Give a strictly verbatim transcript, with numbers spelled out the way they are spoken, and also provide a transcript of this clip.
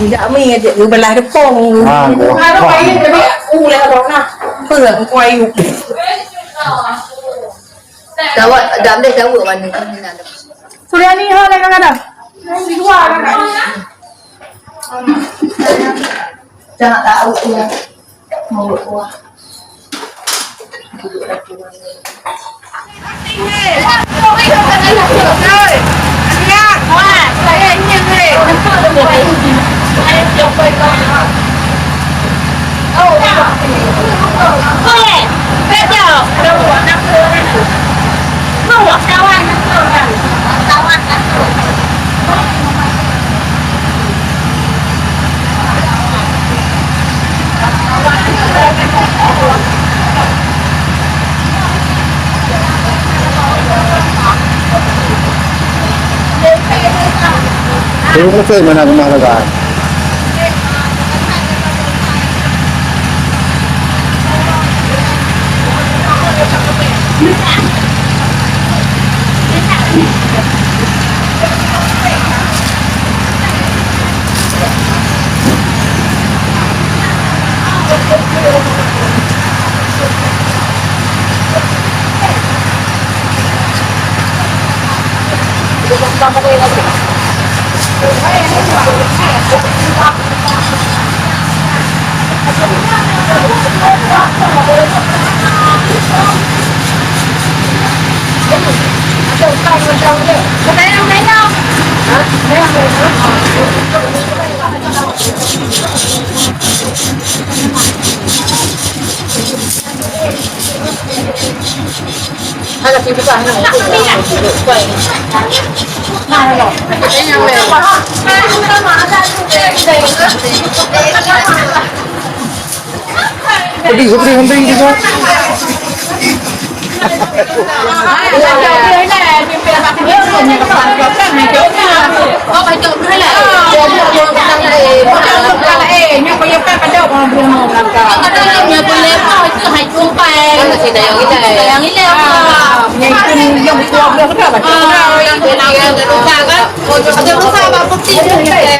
Jak mi aja, beulah tepung. Ha, gua. Harus air tapi, uh, dah tahu nah. Apa? Gua air. Dawat, dah boleh dawat mana? Sudah ni, ha, dah kadang-kadang. Di luar, kadang-kadang. Jangan tahu ya. Mau buat kuah. Belum selesai mana rumah lagi. Pedih, pedih, pedih, pedih.